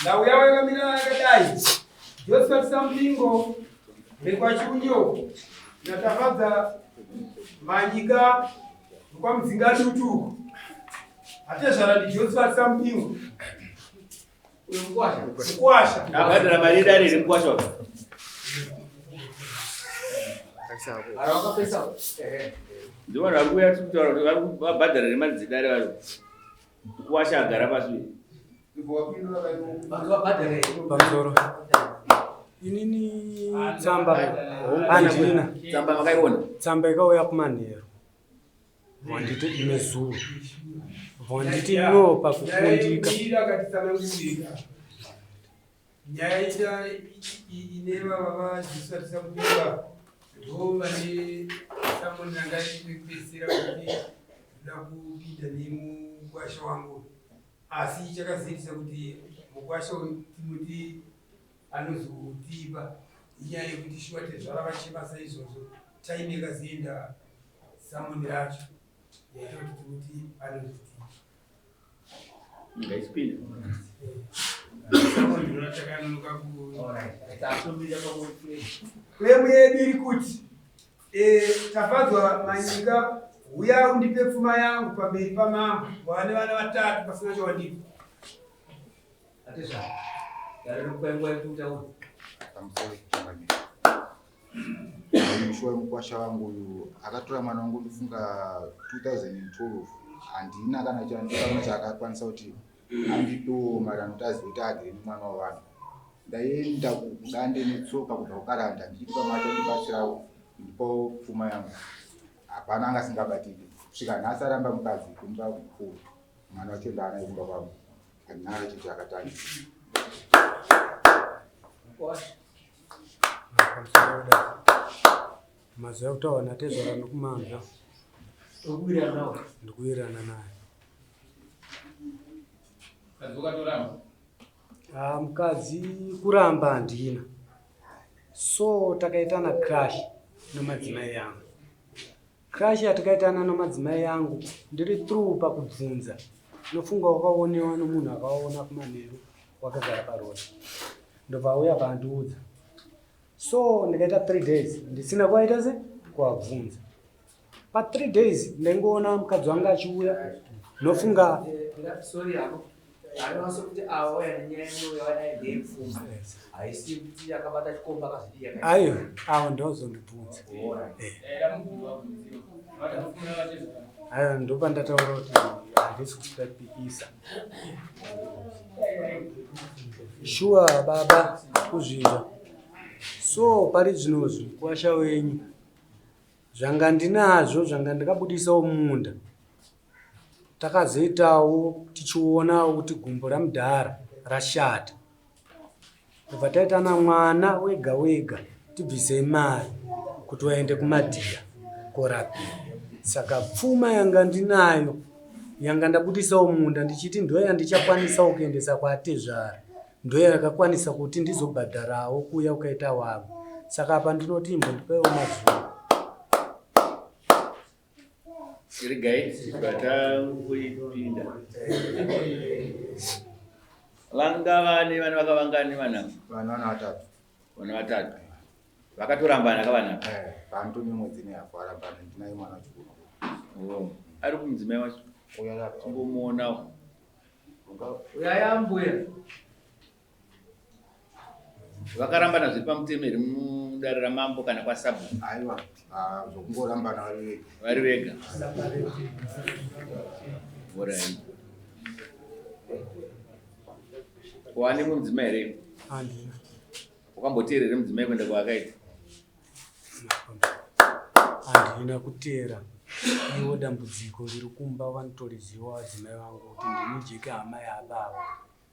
Ndau yavo yakamira yakadai. Josephat Sampingo vekwaChiunyo naTafadza Manyika vekwaMudzingadutu uko. Atezvara ndiJosephat Sampingo. Uyo mukwasha. Mukwasha. Abhadhara mari yedare here mukwasha uyu? Ndivo vanhu vari kuuya kutaura kuti vari vabhadhara here mari dzedare vari mukwasha agara pasi uyu. Pamusoro. Inini tsamba handina. Tsamba makaiona? Tsamba ikauya kumanheru. Vanditi nezuro. Vanditi no pakukundika. Nyaya ita ine vava vajisatisa kudiwa ndo vane samoni ranga rikuipedzisira kuti ndoda kupinda nemukwasha wangu asi chakazoitisa kuti mukwasha uyu timuti anozotipa inyaya yekuti shuwa tezvara vachema saizvozvo time yakazoenda samoni racho yaita kuti timuti anozotipa Ngaisipinde. Samoni ndiro takanonoka ku Claim yedu iri kuti eh, Tafadzwa Manyika huya undipe pfuma yangu pamberi pamambo wane vana vatatu pasina chawandipa. Pamusoro changamire. Mushuwa wemukwasha wangu uyu akatora mwana wangu ndofunga 2012 handina kana chandikaona chaakakwanisa kuti andipewo mari anoti azive kuti agere nemwana wavanhu. Ndaienda kudande netsoka kubva kukaranda ndichiti pamwe achandibatsirawo kundipawo pfuma yangu. Hapana anga asingabatiki kusvika nhasi aramba mukadzi kumupa mukuru mwana wacho ndaanaye kumba kwangu. Handina chiti akatanga. Mazuva ekutaura natezvara nokumanzwa ndikuwirirana naye. Ah, mukadzi kuramba handina so takaitana crash nomadzimai angu Crush yatikaitana nomadzimai angu ndiri through pakubvunza nofunga wakaonewa nomunhu akaona kumanheru wakagara paroad ndobva auya paandiudza so ndikaita three days ndisina kuvaita se kuwabvunza pa three days ndaingoona mukadzi wangu achiuya nofunga Sorry hako. Anoona sekuti ava waya nenyaya inouya wanayo ndeyepfuma. Haisi kuti akabata chikomba akazvidii akaita. Ayo, avo ndozondibvunza. Eh. Ayo ndopandataura kuti handisi kutapikisa. Shuwa baba kuzvinzwa. So pari zvinozvi mukuwasha wenyu zvanga ndinazvo zvanga ndakabudisawo mumunda Takazoitawo tichionawo kuti gumbo ramudhara rashata. Kubva taitana mwana wega wega tibvisei mari kuti waende kumadhiya korapiwa. Saka pfuma yanga ndinayo yanga ndabudisawo munda ndichiti ndoyandichakwanisawo kuendesa kwaatezvara ndoyakakwanisa kuti ndizobhadharawo kuuya kukaita wavo. Saka apa ndinoti imbondipaiwo mazuva. Regai tibva tangoipinda. Vanga vane vana vakavangani vana? Vana vana vatatu. Vana vatatu. Vakatorambana kavana? Eh, panto nemwedzi nehafu arambana ndinaye mwana wacho kuno. Oh, ari kumudzimai wacho? Uya Tingomuonawo. Uyaya mbuya. Vakarambana zviri pamutemo here mudare ramambo kana kwasabhuku? Aiwa, ah, zvokungorambana vari vega. Vari vega. Orai. Wane mudzimai here? Handina. Wakamboteera here mudzimai kuenda kwaakaita? Handina kuteera. Iwo dambudziko riri kumba vanotoriziva vadzimai vangu kuti ndini jeke hama yababa.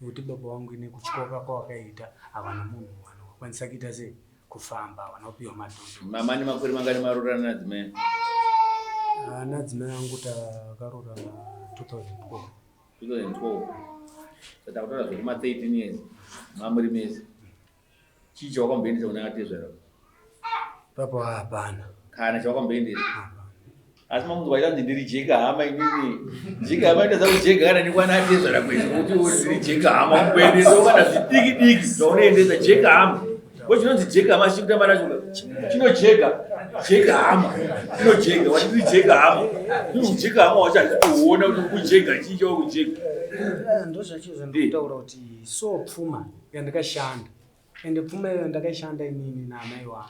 Nekuti baba vangu ini kutyoka kwavakaita havana munhu vanokwanisa kuita sei kufamba havana kupiwa madhondo. Mama ane makore mangani maroorana nadzimai? Ah, nadzimai angu takaroorana 2012. 2012. Saka takutaura zvekuma 13 years mamuri mese. Chii chawakamboendesa kuna atezvara? Papo hapana. Kana chawakamboendesa? Hapana. Asi mamunzwa vachanzi ndiri jeka hama inini. Jeka hama inoita kujeka kana nekwana atezvara kwese kuti ndiri jeka hama kuendesa kana zvidiki diki zvaunoendesa jeka hama. Ko chinonzi jeka hama chikutamba nacho chinojeka jeka hama chinojeka wati ndiri jeka hama. Jeka hama wacho achikuona kuti kujeka chii chawakujeka. Eh, ndozvacho zvandikutaura kuti so pfuma yandakashanda ende pfuma iyoyo ndakaishanda inini naamai wangu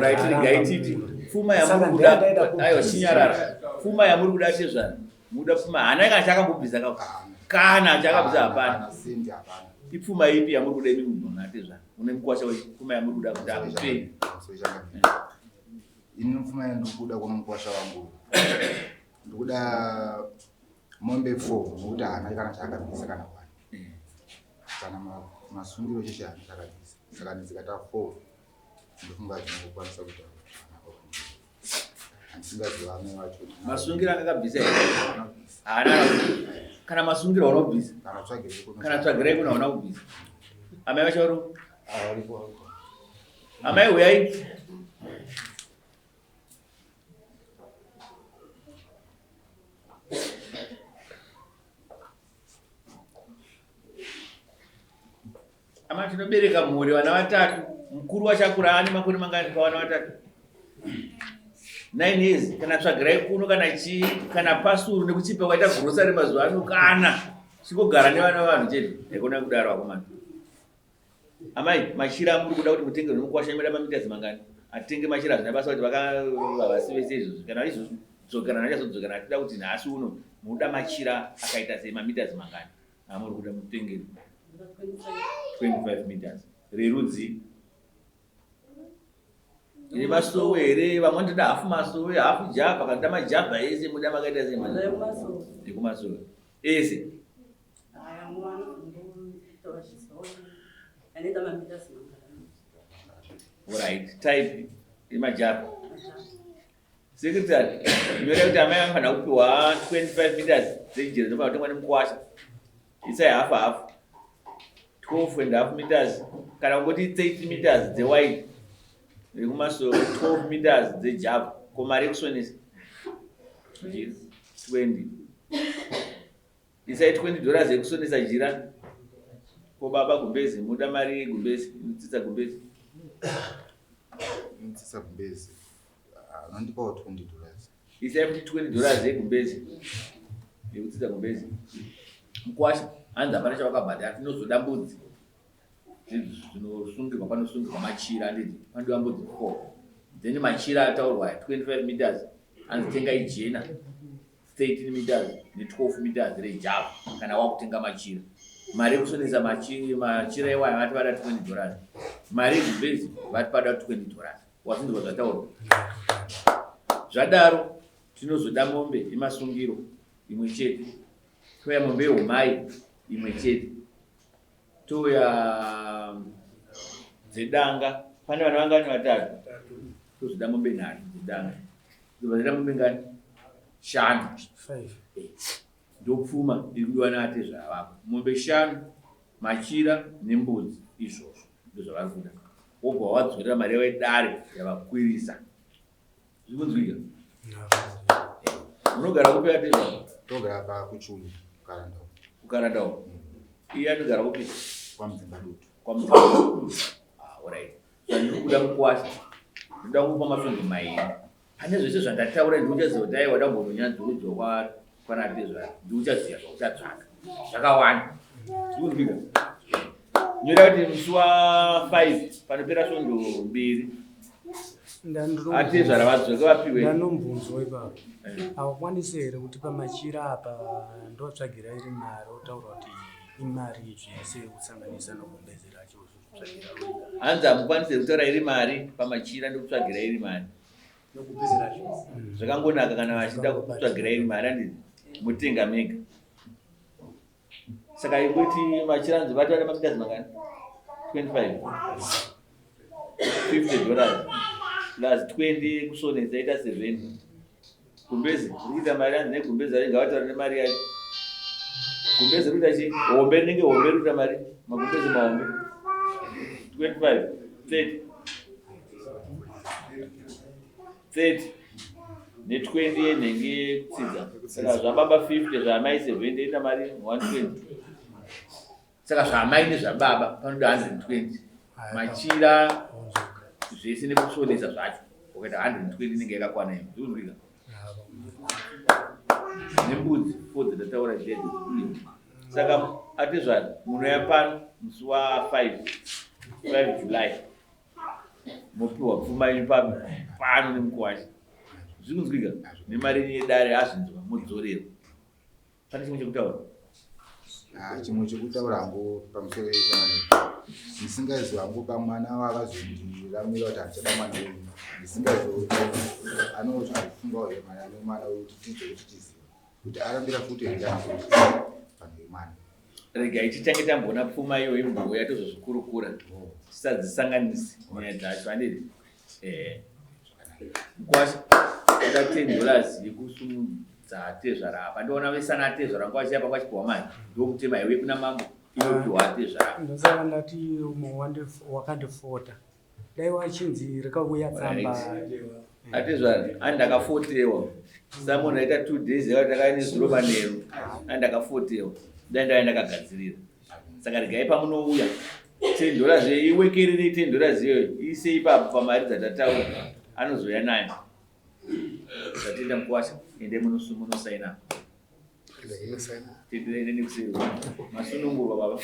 Right, regai titi pfuma yamuri kuda aiwa chinyarara pfuma yamuri kuda tezvana muda pfuma haana kana chakambobvisa ka kana chakabvisa hapana ipfuma ipi yamuri kuda imi munhu atezvana une mukwasha wepfuma yamuri kuda kuti akupei ini pfuma yandikuda kuna mukwasha wangu ndikuda mombe 4 nokuti haana kana chaakabvisa kana one kana masungiro chete haana chaakabvisa saka ndikata 4 ndofunga zvinokwanisa kuita handisingaziva amai vacho masungiro akakabvisa here haana kana masungiro hauna kubvisa kana tsvagirai kuna hauna kubvisa amai vacho vari amai huyai Ama tinobereka mhuri vana vatatu, mukuru wachakura ane makore mangani pavana vatatu? 9 years kana tsvagirai kuno kana chii kana pasuru nekuchipa kwaita grocery mazuva ano kana chingogara nevana vevanhu chete haikona kudaro akomana. Amai, machira amuri kuda kuti mutenge nomukwasha imeda mamitazi mangani? Atenge machira hazvina basa kuti vakavasi vese izvozvi. Kana vachizodzokera nachazodzokera atida kuti nhasi uno munoda machira akaita sei mamitazi mangani amuri kuda mutenge 25 meters rerudzi ine masowe here vamwe vanotoda hafu masowe hafu jabha kana kuda majabha ese muda makaita sei ekumasowe ese Right, type yemajabha. Secretary, nyora kuti amai vanofanira kupiwa 25 meters dzejira dzinofanira kutengwa nemukwasha. Isai half half. 12 and half meters kana kungoti 30 meters dzewhite rekumasoro 12 meters dzejava ko mari yekusonesa 20 Isai 20 dollars yekusonesa jira. Ko baba gumbezi muda mari yegumbezi inotsitsa gumbezi. Inotsitsa gumbezi. Anondipawo 20 dollars. Isai futi 20 dollars yegumbezi. Yekutsitsa gumbezi. Mkwasha hanzi hapana chavakabhadhara tinozoda mbudzi. Zvinosungirwa panosungirwa machira handiti panodiwa mbudzi 4. Then machira ataurwa 25 meters hanzi tengai jena. 13 meters ne 12 meters rejava kana wakutenga machira mari yekusonesa machira iwayo vati vada 20 dollars mari yegubhezi vati pada 20 dollars wasinzwa zvataurwa zvadaro tinozoda mombe yemasungiro imwe chete touya mombe yehumai imwe chete touya dzedanga pane vana vangani vatatu tozoda mombe nhatu dzedanga Ndobva mombe ngani? Shanu. Five. Eh, ndopfuma iri kudiwa naatezvara vako. Mombe shanu, machira nembudzi izvozvo ndozvavari kuda. Wobva wadzorera mari yavo yedare yavakwirisa. Zviri kunzwika? Eh, unogara kupi atezvara? Togara pa kuchulu kukaranda. Kukaranda uko. Iye anogara kupi? Kwamudzimba dutu. Kwamudzimba dutu. Ah, alright. Zvandiri kuda mukwasha ndoda kupa masvondo mairi pane zvese zvandataura ndiuchaziva kuti aiwa ndambononyadzurudzwa kwanatezvara ndiuchaziva zvauchatsvaka zvakawanda zvikunzwika nyora kuti musi wa 5 panopera svondo mbiri atezvara vadzoke vapiwe ndanombunzwa ipapo eh. awakwanisi here kuti pamachira apa ndotsvagira iri mari otaura kuti imari zvese kusanganisa nogumbeze racho Hanzi hamukwanise kutaura iri mari pamachira ndikutsvagira iri mari. Zvakangonaka kana vachida kutsvagira iri mari handiti motenga mega. Saka ikuti machira anzi vati vane mamitazi mangani? 25. 50 dollars plus 20 kusonesa ita 70. Gumbezi riri kuita mari hanzi negumbezi racho ngavataure nemari yacho. Gumbezi riri kuita chii? Hombe rinenge hombe riri kuita mari. Magumbezi mahombe. 25, 30. 30. Ne20 yenhenge yekutsidza. Saka zvababa 50 zvaamai 70 ita mari 120. Saka zvaamai nezvababa panoda 120. Machira zvese nekusonesa zvacho ukaita 120 inenge yakakwana iyo. Zvikunzwika? Nembudzi four dzatataura dzedze dzikudiwa. Saka atezvara munouya pano musi wa 5 5 July mopiwa pfuma yenyu pano nemukuwasha. Zvikunzwika? Nemari yenyu yedare azvinzwa modzorerwa. Pane chimwe chekutaura? Ah, chimwe chekutaura hangu pamusoro pemwana ndisingazivi hangu pamwana wakazondiramira kuti handichada mwana wenyu ndisingazivi kuti anozvifungawo here mwana nemwana wekuti tidze kuti tizive kuti arambira futi here kana kuti vanhu vemwana. Regai tichange tamboona pfuma iyoyo imbouya tozozvikurukura tisadzisanganisi nyaya dzacho handiti? Eh. Mkwasha kuda 10 dollars yekusumudza atezvara apa ndiona vesana atezvara nguva chiya panga chipiwa mari ndomutema iwe kuna mambo inopiwa atezvara. Ndosaka ndati umwe wakandifota dai wachinzi rikauya tsamba. Atezvara ani ndakafotewa Simon aita 2 days yava takauya nezuro manheru ani ndakafotewa dai ndaiva ndakagadzirira saka regai pamunouya 10 dollars iwekererei 10 dollars iyoyo iise ipapo pamari dzatataura anozouya nayo. Tatenda mukuwasha ende munosaina. Tenderei nekuseri masunungurwa baba.